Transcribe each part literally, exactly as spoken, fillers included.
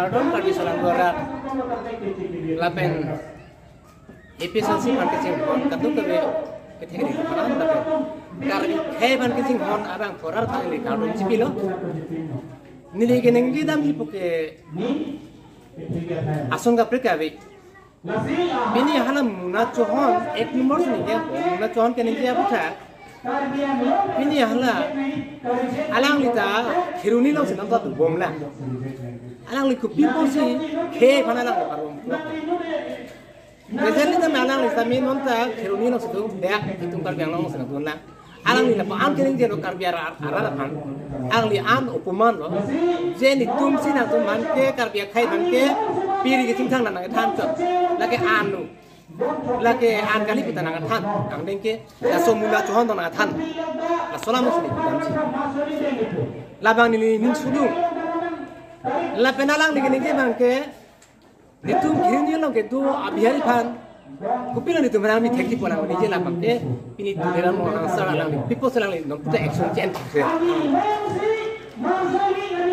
Kardom Karbi Solang Duara lapen A P H L C aphan kachinghon kadokave kethek ri aphan lapen Karbi akhei aphan kachinghon abang korar aphan neli kardom chipilo. Neli keningje damji puke ason kaprek ave. Pini hala Muna Chauhan ek number si ningje, Muna Chauhan keningje aphuthak. Pini hala alangli ta Kheroni alongsi nangta dobomlang. Alangli kopi pusi khei aphan alangli parbom. Presently ta alangli ta main non ta Kheroni alongsi do, dak itum Karbi Anglong alongsi nangdonlang. Alangli lapu-an keningjelo Karbi arat, arat aphan. Alangli an opoman lo. Je netum si nangtum aphan ke Karbi akhei aphan ke piri kachingthang nang nangthan chot. Lake an lo. Lake an kali puta nangthan. Angdeng ke laso Muna Chauhan tong nangthan. Laso alam si neli damji. Labang neli ning sudung. Lapen alangli keningje abang ke netum Kheroni along kedo a-Bihari aphan kopilo netum aphan nangpithekji pu nangji labang ke pini Tuliram Ronghang sir alangli, people alangli nonputa action chen thekse.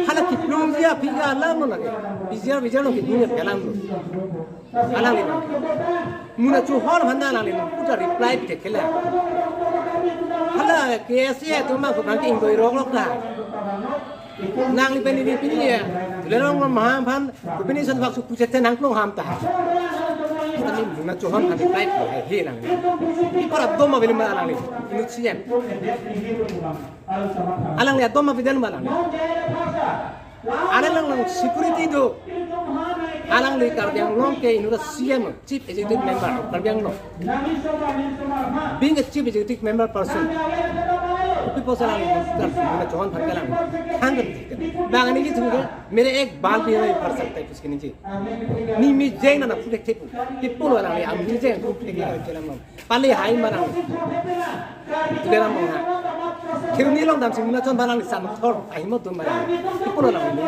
Hala kiplongji aphi ke alam lo lake. Bijar bijar lo kiplongji aphi alam lo. Alangli abang Muna Chauhan aphan ta alangli nonputa reply pithekthelang. Hala K S A atum abang ko bangke ingdoi roklok ta. Nangli pen neli pini ya. Tuliram Ronghang aphan, ko pini son bak su puchet nangplong ham ta. Sitame Muna Chauhan aphan reply ko hai he nang. Ipara dom avelima nangli. Inut C M. Alangli adom avedetma nangli. Alangli security do. Alangli Karbi Anglong ke inut C M. Chief Executive Member of Karbi Anglong. Being a Chief Executive Member person, people alangli Muna Chauhan aphan ke alang. Hang kan. Bang ani gitu ke, mere ek bal bhi nahi phar sakta hai, iske niche. Ni mi jeng na na phuthekthepo. People alangli, am ni jeng phuthekthepo. Pale hai ma nang. Tuliram Ronghang. Kheroni along damsi Muna Chauhan aphan alangli san thor ahimo dum ma nang. People alangli.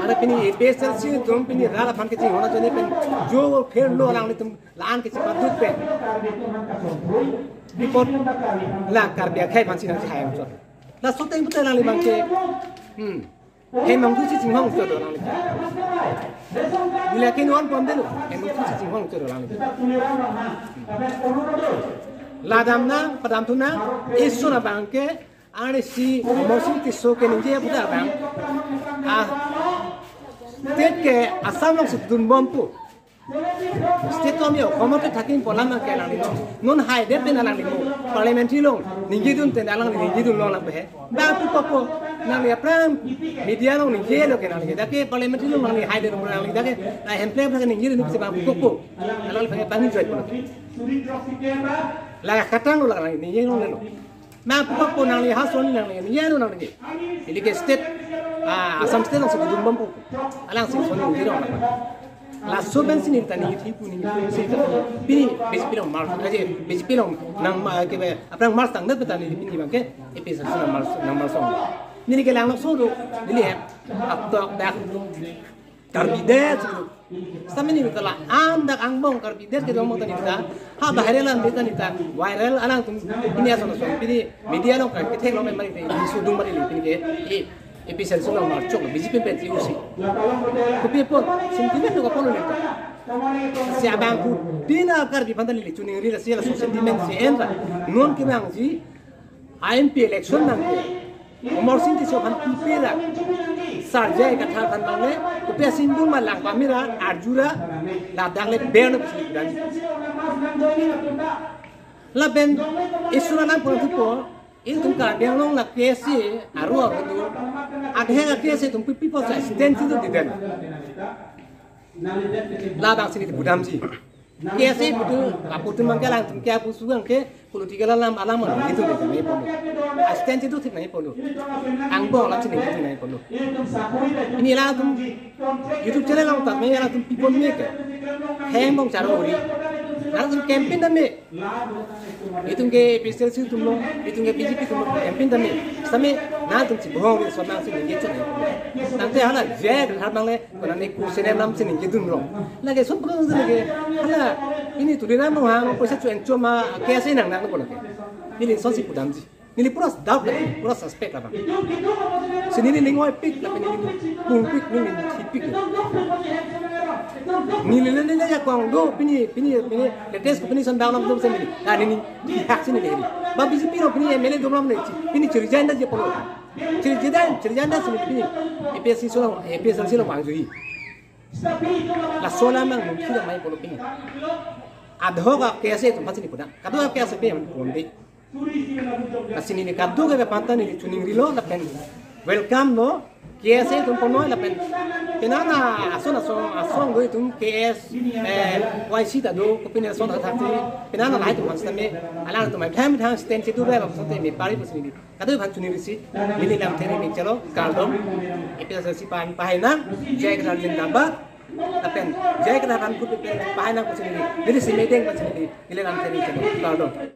Are pini A P H L C atum pini rat aphan kachinghon ajoine pen jo kherlo alanglitum la-an kachipaduk pen. Report la Karbi akhei aphan si nangchehai amchot. Laso ateng puta alangli abang ke. Hmm. Hem nangthusi chinghon chot do alangli. Neli ke non pon delo. Hem nangthusi chinghon chot do alangli. La dam nang, padam thu nang, isun abang ke, ani si Amarsing Tisso keningje aphuthak abang. Ah, state ke Assam alongsi dunbom pu. State kami o, komo ke thakin polam ke alangli non. Non haidet pen alangli mo. Parliamentary along ningjedun pen alangli ningjedun longlang pe he. Bang pu kopo, nangli aphrang media along ningjelo ke nangli. Dak ke parliamentary along nangli haidet along nangli dak ke. Na hemple aphrang ningjedun si bang pu kopo. Alangli aphan ke bang joy po. La katang lo alangli ningje longlelo. Bang pu kopo nangli ha son nangli, neli ano nangli. Neli ke state, ah, Assam state alongsi dunbom pu. Alangsi son neli rong. Laso pensi neli ta neli thipu neli si ta. Pini B J P along march aje, B J P along nang ma ke be, aphrang march tangdet pen ta neli pini abang ke, A P H L C along march, nang march song. Neli ke lang laso do, neli hem, ap tok dak. Karbi det. Sitame neli ta la-an dak angbong Karbi det kedo angbong ta neli ta. Ha bahari alam ta neli ta. Viral alangtum pini ason ason pini media along kethek lo memang ini sudung mari pini ke. Eh, A P H L C along march chok B J P pen T U C. Kopi apot sentiment lo kapono neli ta. Si abang kudina Karbi aphan ta neli choningri lasi laso sentiment si en ra. Non kevangji M P election nangke. Amarsing Tisso aphan pipira. Sir J I Kathar aphan nangne, kopi asindung ma lang pamira, arjura, ladak le ber no pisi dan. Lapen isun alam pon thupo, itum Karbi Anglong la K S A, aru aru do. Adhe la K S A atum pipi po sa stand si do di dan. Labang si neli pudamji. K S A putu, aputu mangke alangtum ke apusu abang ke political alam alam itu neli polo. Asisten itu thik neli polo. Angbong alam si neli polo. Pini alangtum YouTube channel along tame alangtum pipon me ke. Hem bong charo ori. Alangtum campaign tame. Itum ke A P H L C atum lo, itum ke B J P atum lo, campaign tame. Sitame nangtum si bohong ri so nang si neli chot. Nangte hala je har bang le Konane ku sene nam sene ke dun rong. Lake son pun lake hala pini Tuliram Ronghang poisa chu encho ma K S A nang nang ko lake. Neli sonsi pudamji. Neli pura doubt la, pura suspect la bang. Si neli ning oi pik, lapen neli pung pik, neli thi pik. Neli le le le ya kong do, pini, pini, pini, latest ko pini son down lam dum se neli. Na neli, neli hak si neli. Ba B J P lo pini M L A dum lam neli. Pini chiri janda je polo. Chiri janda, chiri janda si pini. A P S C so, A P S C so lo bang jui. Laso alam nang mungkin mai polo pini. Ad hoc a case atum pachini puna. Kadokave a case pe pon de. Lasi neli kadokave aphan ta neli chuning rilo lapen welcome lo. K S A atum ponoi lapen penang ason ason ason do itum K S, eh, Y C ta do, kopine ason athak si penang lahai atum aphan sitame alangtum mai thang thang stand si do re lapen sitame pari pusi neli kadokave aphan chuning risi neli lamthe neli chalo kardom. A P S C aphan pahai nang, J I Kathar jindabad. Lapen J I Kathar aphan kut pen pahai nang pusi neli, neli si medeng pusi neli, neli lamthe neli chalo kardom.